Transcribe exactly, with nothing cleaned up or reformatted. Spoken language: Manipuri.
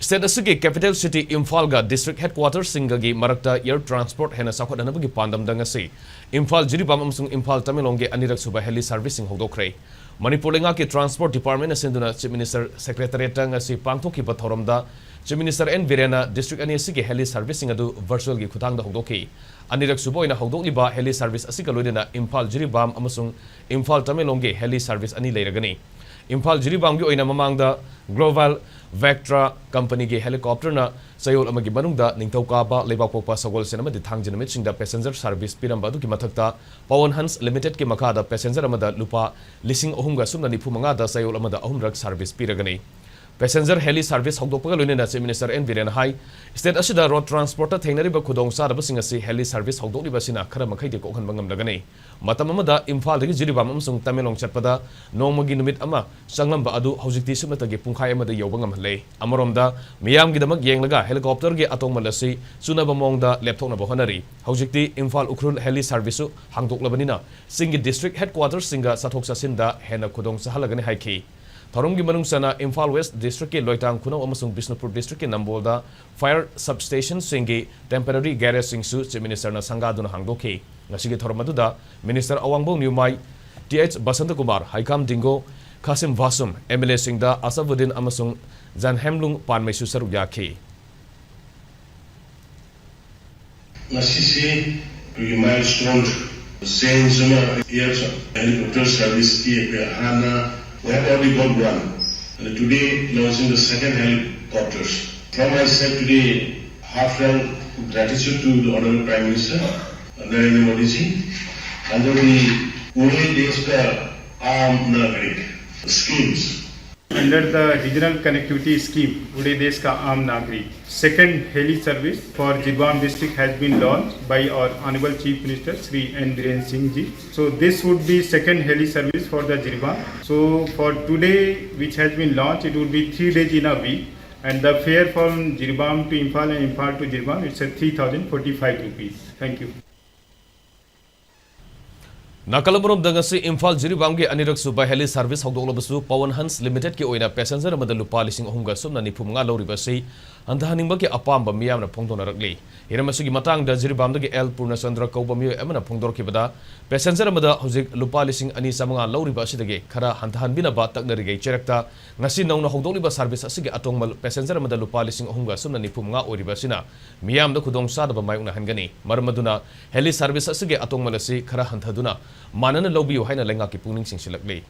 State ꯑꯁꯤꯒꯤ capital city ꯏꯝꯐꯥꯜꯒ district headquarterꯁꯤꯡꯒꯒꯤ ꯃꯔꯛꯇ air transport ꯍꯦꯟꯅ ꯆꯥꯎꯈꯠꯍꯟꯅꯕꯒꯤ ꯄꯥꯟꯗꯝꯗ ꯉꯁꯤ ꯏꯝꯐꯥꯜ ꯖꯤꯔꯤꯕꯥꯝ ꯑꯃꯁꯨꯡ ꯏꯝꯐꯥꯜ ꯇꯃꯦꯡꯂꯣꯡꯒꯤ ꯑꯅꯤꯔꯛ ꯁꯨꯕ heli serviceꯁꯤꯡ ꯍꯧꯗꯣꯛꯈ꯭ꯔꯦ꯫ ꯃꯅꯤꯄꯨꯔ ꯂꯩꯉꯥꯛꯀꯤ Transport Departmentꯅ ꯁꯤꯟꯗꯨꯅ Chief Minister Secretariatꯇ ꯉꯁꯤ ꯄꯥꯡꯊꯣꯛꯈꯤꯕ ꯊꯧꯔꯝꯗ Chief Minister ꯑꯦꯟ ꯕꯤꯔꯦꯟꯅ district ꯑꯅꯤ ꯑꯁꯤꯒꯤ heli serviceꯁꯤꯡ ꯑꯗꯨ virtualꯒꯤ ꯈꯨꯠꯊꯥꯡꯗ ꯍꯧꯗꯣꯛꯈꯤ꯫ ꯑꯅꯤꯔꯛ ꯁꯨꯕ ꯑꯣꯏꯅ ꯍꯧꯗꯣꯛꯂꯤꯕ heli service ꯑꯁꯤꯒ ꯂꯣꯏꯅꯅ ꯏꯝꯐꯥꯜ ꯖꯤꯔꯤꯕꯥꯝ ꯑꯃꯁꯨꯡ ꯏꯝꯐꯥꯜ ꯇꯃꯦꯡꯂꯣꯡꯒꯤ heli service ꯑꯅꯤ ꯂꯩꯔꯒꯅꯤ꯫ ꯏꯝꯐꯥꯜ ꯖꯤꯔꯤꯕꯥꯝꯒꯤ ꯑꯣꯏꯅ ꯃꯃꯥꯡꯗ Global Vectra companyꯒꯤ helicopterꯅ ꯆꯌꯣꯜ ꯑꯃꯒꯤ ꯃꯅꯨꯡꯗ ꯅꯤꯡꯊꯧꯀꯥꯕ, ꯂꯩꯕꯥꯛꯄꯣꯛꯄ, ꯁꯒꯣꯜꯁꯦꯟ ꯑꯃꯗꯤ ꯊꯥꯡꯖ ꯅꯨꯃꯤꯠꯁꯤꯡꯗ passenger service ꯄꯤꯔꯝꯕ ꯑꯗꯨꯒꯤ ꯃꯊꯛꯇ Pawan Hans Limitedꯀꯤ ꯃꯈꯥꯗ passenger ꯑꯃꯗ ꯂꯨꯄꯥ ꯂꯤꯁꯤꯡ ꯑꯍꯨꯝꯒ ꯁꯨꯞꯅ ꯅꯤꯐꯨ ꯃꯉꯥꯗ ꯆꯌꯣꯜ ꯑꯃꯗ ꯑꯍꯨꯝꯔꯛ service ꯄꯤꯔꯒꯅꯤ꯫ Passenger heli service ꯍꯧꯗꯣꯛꯄꯒ ꯂꯣꯏꯅꯅ Chief Minister ꯑꯦꯟ ꯕꯤꯔꯦꯟꯅ ꯍꯥꯏ, state ꯑꯁꯤꯗ road transportꯇ ꯊꯦꯡꯅꯔꯤꯕ ꯈꯨꯗꯣꯡꯆꯥꯗꯕꯁꯤꯡ ꯑꯁꯤ heli service ꯍꯧꯗꯣꯛꯂꯤꯕ ꯑꯁꯤꯅ ꯈꯔ ꯃꯈꯩꯗꯤ ꯀꯣꯛꯍꯟꯕ ꯉꯝꯂꯒꯅꯤ꯫ ꯃꯇꯝ ꯑꯃꯗ ꯏꯝꯐꯥꯜꯗꯒꯤ ꯖꯤꯔꯤꯕꯥꯝ ꯑꯃꯁꯨꯡ ꯇꯃꯦꯡꯂꯣꯡ ꯆꯠꯄꯗ ꯅꯣꯡꯃꯒꯤ ꯅꯨꯃꯤꯠ ꯑꯃ ꯆꯪꯂꯝꯕ ꯑꯗꯨ ꯍꯧꯖꯤꯛꯇꯤ ꯁꯨꯞꯅꯇꯒꯤ ꯄꯨꯡꯈꯥꯏ ꯑꯃꯗ ꯌꯧꯕ ꯉꯝꯍꯜꯂꯦ꯫ ꯑꯃꯔꯣꯝꯗ ꯃꯤꯌꯥꯝꯒꯤꯗꯃꯛ ꯌꯦꯡꯂꯒ helicopterꯒꯤ ꯑꯇꯣꯡꯃꯜ ꯑꯁꯤ ꯆꯨꯅꯕ ꯃꯑꯣꯡꯗ ꯂꯦꯞꯊꯣꯛꯅꯕ ꯍꯣꯠꯅꯔꯤ꯫ ꯍꯧꯖꯤꯛꯇꯤ ꯏꯝꯐꯥꯜ ꯎꯈ꯭ꯔꯨꯜ heli serviceꯁꯨ ꯍꯥꯡꯗꯣꯛꯂꯕꯅꯤꯅ ꯆꯤꯡꯒꯤ district headquarterꯁꯤꯡꯒ ꯆꯠꯊꯣꯛ ꯆꯠꯁꯤꯟꯗ ꯍꯦꯟꯅ ꯈꯨꯗꯣꯡ ꯆꯥꯍꯜꯂꯒꯅꯤ ꯍꯥꯏꯈꯤ꯫ ꯊꯧꯔꯝꯒꯤ ꯃꯅꯨꯡ ꯆꯟꯅ ꯏꯝꯐꯥꯜ West districtꯀꯤ ꯂꯣꯏꯇꯥꯡ ꯈꯨꯅꯧ ꯑꯃꯁꯨꯡ ꯕꯤꯁꯅꯨꯄꯨꯔ districtꯀꯤ ꯅꯝꯕꯣꯜꯗ fire substationꯁꯤꯡꯒꯤ temporary garageꯁꯤꯡꯁꯨ Chief Ministerꯅ ꯁꯪꯒꯥꯗꯨꯅ ꯍꯥꯡꯗꯣꯛꯈꯤ꯫ ꯉꯁꯤꯒꯤ ꯊꯧꯔꯝ ꯑꯗꯨꯗ Minister ꯑꯋꯥꯡꯕꯧ ꯅ꯭ꯌꯨꯃꯥꯏ, ꯇꯤ ꯑꯩꯆ ꯕꯁꯟꯇꯀꯨꯃꯥꯔ, ꯍꯩꯈꯥꯝ ꯗꯤꯡꯒꯣ, ꯈꯥꯁꯤꯝ ꯚꯥꯁꯨꯝ, MLAꯁꯤꯡꯗ ꯑꯁꯐꯨꯗꯤꯟ ꯑꯃꯁꯨꯡ ꯖꯥꯟꯍꯦꯝꯂꯨꯡ ꯄꯥꯟꯃꯩꯁꯨ ꯁꯔꯨꯛ ꯌꯥꯈꯤ꯫ ꯉꯁꯤꯁꯤ ꯑꯩꯈꯣꯏꯒꯤ milestone change ꯑꯃ, air helicopter serviceꯀꯤ ꯑꯩꯈꯣꯏ ꯑꯍꯥꯟꯕ, we have already got one, and today launching the second helicopters. From my side today, heartfelt gratitude to the Honorable Prime Minister Narendra Modi ji under the Ude Desh Ka Aam Nagarik schemes. Under the regional connectivity scheme, Ude Desh Ka Aam Nagarik, second heli service for Jiribam district has been launched by our Honorable Chief Minister Shri N Biren Singh ji. So this would be second heli service for the Jiribam. So for today, which has been launched, it would be three days in a week, and the fare from Jiribam to Imphal and Imphal to Jiribam, it's a three thousand forty-five rupees. Thank you. ꯅꯥꯀꯜ ꯑꯃꯔꯣꯝꯗ, ꯉꯁꯤ ꯏꯝꯐꯥꯜ ꯖꯤꯔꯤꯕꯥꯝꯒꯤ ꯑꯅꯤꯔꯛ ꯁꯨꯕ ꯍꯦꯂꯤ ꯁꯔꯚꯤꯁ ꯍꯧꯗꯣꯛꯂꯕꯁꯨ, ꯄꯋꯟ ꯍꯟꯁ ꯂꯤꯃꯤꯇꯦꯗꯀꯤ ꯑꯣꯏꯅ ꯄꯦꯁꯦꯟꯖꯔ ꯑꯃꯗ ꯂꯨꯄꯥ ꯂꯤꯁꯤꯡ ꯑꯍꯨꯝꯒ ꯁꯨꯞꯅ ꯅꯤꯐꯨ ꯃꯉꯥ ꯂꯧꯔꯤꯕ ꯑꯁꯤ ꯍꯟꯊꯍꯟꯅꯤꯡꯕꯒꯤ ꯑꯄꯥꯝꯕ ꯃꯤꯌꯥꯝꯅ ꯐꯣꯡꯗꯣꯛꯅꯔꯛꯂꯤ꯫ ꯍꯤꯔꯝ ꯑꯁꯤꯒꯤ ꯃꯇꯥꯡꯗ ꯖꯤꯔꯤꯕꯥꯝꯗꯒꯤ ꯑꯦꯜ ꯄꯨꯔꯅꯆꯟꯗ꯭ꯔ ꯀꯧꯕ ꯃꯤꯑꯣꯏ ꯑꯃꯅ ꯐꯣꯡꯗꯣꯔꯛꯈꯤꯕꯗ, ꯄꯦꯁꯦꯟꯖꯔ ꯑꯃꯗ ꯍꯧꯖꯤꯛ ꯂꯨꯄꯥ ꯂꯤꯁꯤꯡ ꯑꯅꯤ ꯆꯥꯃꯉꯥ ꯂꯧꯔꯤꯕ ꯑꯁꯤꯗꯒꯤ ꯈꯔ ꯍꯟꯊꯍꯟꯕꯤꯅꯕ ꯇꯛꯅꯔꯤꯉꯩ ꯆꯩꯔꯛꯇ, ꯉꯁꯤ ꯅꯧꯅ ꯍꯧꯗꯣꯛꯂꯤꯕ ꯁꯔꯚꯤꯁ ꯑꯁꯤꯒꯤ ꯑꯇꯣꯡꯕ ꯄꯦꯁꯦꯟꯖꯔ ꯑꯃꯗ ꯂꯨꯄꯥ ꯂꯤꯁꯤꯡ ꯑꯍꯨꯝꯒ ꯁꯨꯞꯅ ꯅꯤꯐꯨ ꯃꯉꯥ ꯑꯣꯏꯔꯤꯕ ꯑꯁꯤꯅ ꯃꯤꯌꯥꯝꯗ ꯈꯨꯗꯣꯡꯆꯥꯗꯕ ꯃꯥꯌꯣꯛꯅꯍꯟꯒꯅꯤ꯫ ꯃꯔꯝ ꯑꯗꯨꯅ ꯍꯦꯂꯤ ꯁꯔꯚꯤꯁ ꯑꯁꯤꯒꯤ ꯑꯇꯣꯡꯃꯜ ꯑꯁꯤ ꯈꯔ ꯍꯟꯊꯗꯨꯅ ꯃꯥꯟꯅꯅ ꯂꯧꯕꯤꯌꯨ ꯍꯥꯏꯅ ꯂꯩꯉꯥꯛꯀꯤ ꯄꯨꯛꯅꯤꯡ ꯆꯤꯡꯁꯤꯜꯂꯛꯂꯤ꯫